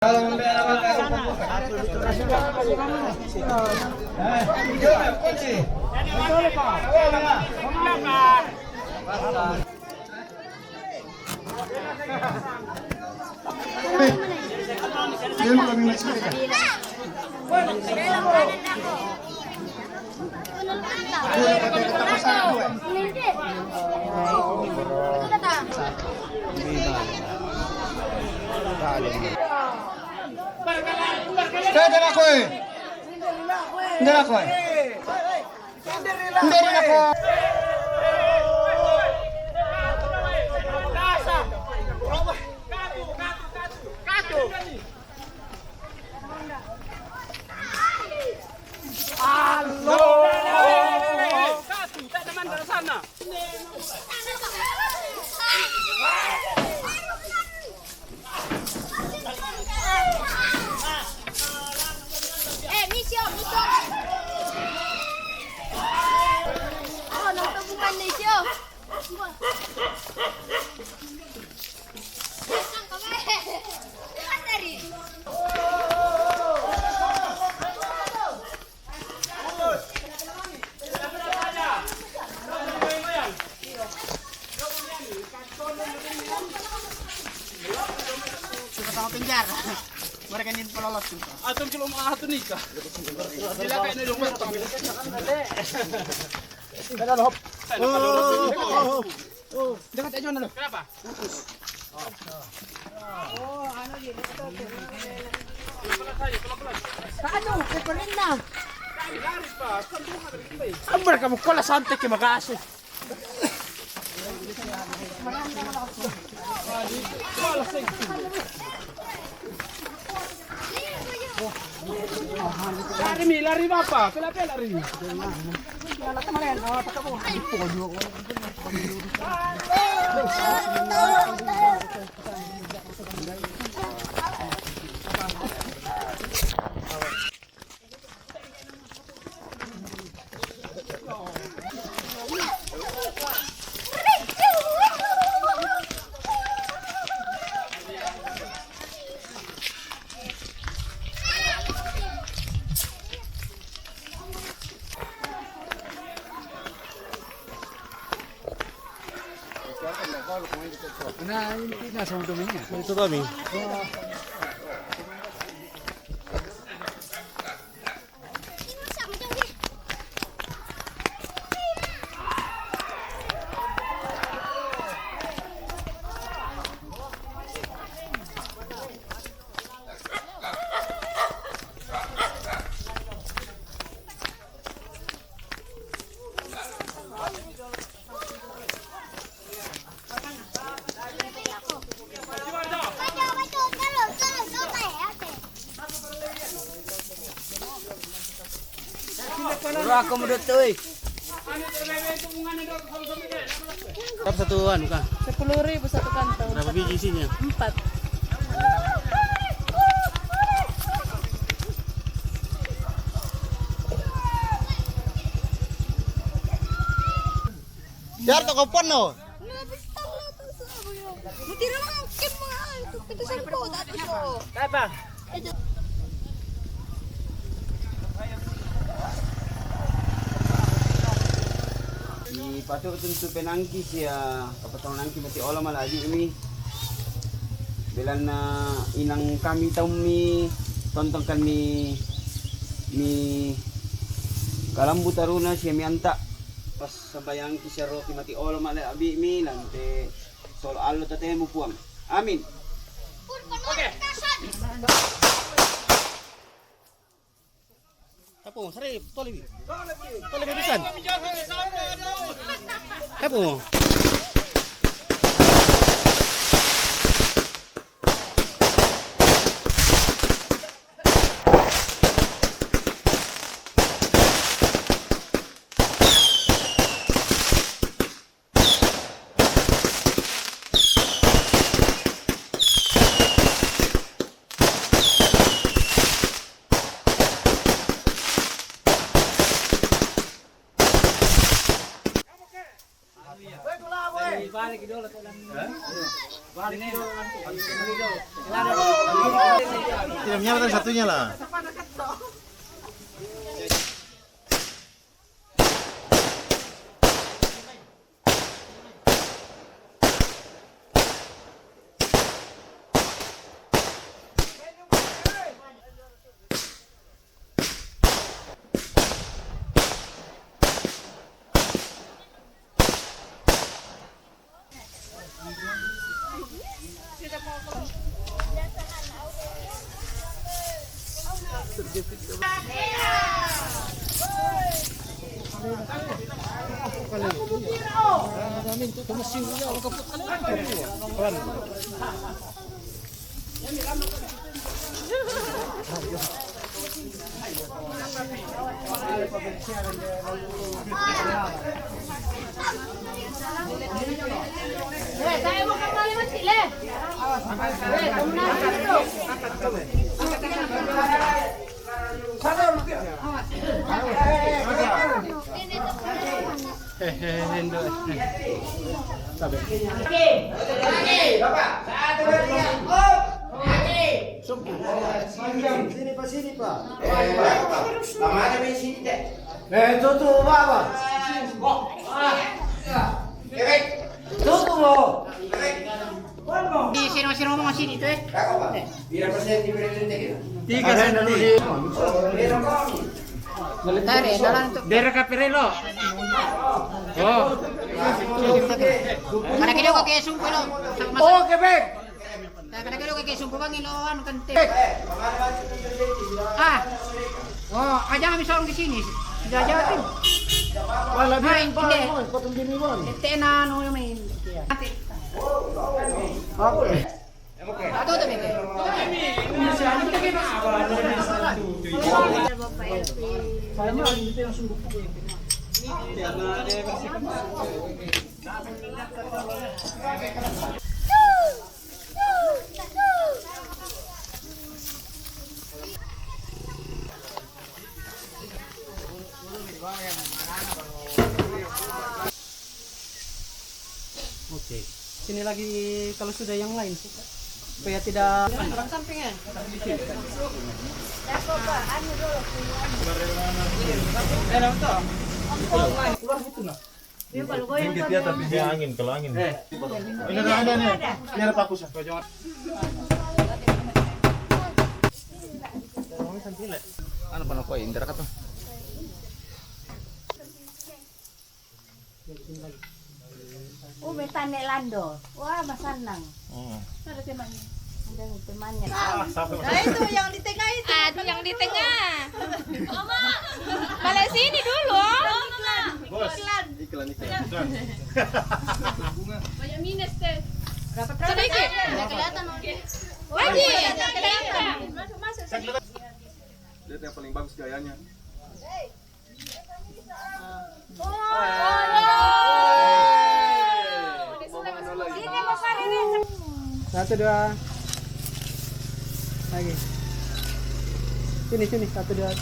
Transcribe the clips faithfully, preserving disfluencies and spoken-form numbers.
Dala ko, eh. Dala ko, eh. Dala ko. Eh, misi, oh, misi, oh. Oh, nonton bukan misi, oh. Suka sama penjara. Mereka ini pelolos tuh. Atau kalau mau atu nikah. Sila kayak nilai rumah. Kada ada hop. Jangan tak jual dulu. Kenapa? Aduh, peperin na. Sabar kamu, kola santai ke makasih. Lari mi, lari apa? Pela-pela lari mi. Nah, ini kita sama temennya. Itu kami. Murah kamu dot, oi. Berapa satu anu kah? Sepuluh ribu satu kantong. Berapa biji isinya? Empat. Biar toko pon no. Apa? Ipatu tuntu penangki sia kapatang nangki mati ola mala abi mi. Belanna inang kami taummi tontong kami mi kalambu taruna sia mi anta. Pas sambayangki sia roki mati ola mala abi mi lante. Solo allo tatemu Puang. Amin. Tapo, sare, tole bi. Tole bi pisan. Tapo. Tidak menyala tadi satunya lah. Hehehe, Indo. Sabi. Lagi, lagi, Bapak. Satu, dua, tiga. Up. Lagi. Sumpu. Sini, Pak, sini, Pak. Eh, Bapak. Lama ada di sini, teh. Eh, tutu, Bapak. Kewek. Tutu, Bapak. Kewek. Di sini, masih ngomong sini, tuh, eh. Berapa, Pak? Tiga senti. Tare, dalam tu. Dera kapirelo. Oh. Kada kira ko ke sumpu lo. Oh, kebek. Kada kira ko ke sumpu bang ilo anu kan te. Ah. Oh, aja kami sorong di sini. Sudah aja tu. Wala bilang pa mo, patong biniwan. Tena no yung may. Okay. Oke. Sini lagi kalau sudah yang lain, supaya tidak. Orang samping ya. Keluar itu nah. Dia kalau goyang. Dia tapi dia angin, kalau angin. Eh. Ini ada, ada nih. Biar aku sih. Anu pano ko indra ka to. Oh, may tane lando. Wah, masanang. Hmm. Ada temannya. Ada temannya. Ah, itu yang di tengah itu. Ah, itu yang di tengah. Mama. Balik sini dulu. Bos. Iklan, iklan. Banyak minus tuh. Sedikit. Nggak kelihatan, Odi. Lagi. Nggak kelihatan. Masuk, masuk. Lihat yang paling bagus gayanya. Satu, dua. Lagi. Sini, sini. Satu, dua.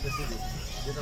Presidente, de nós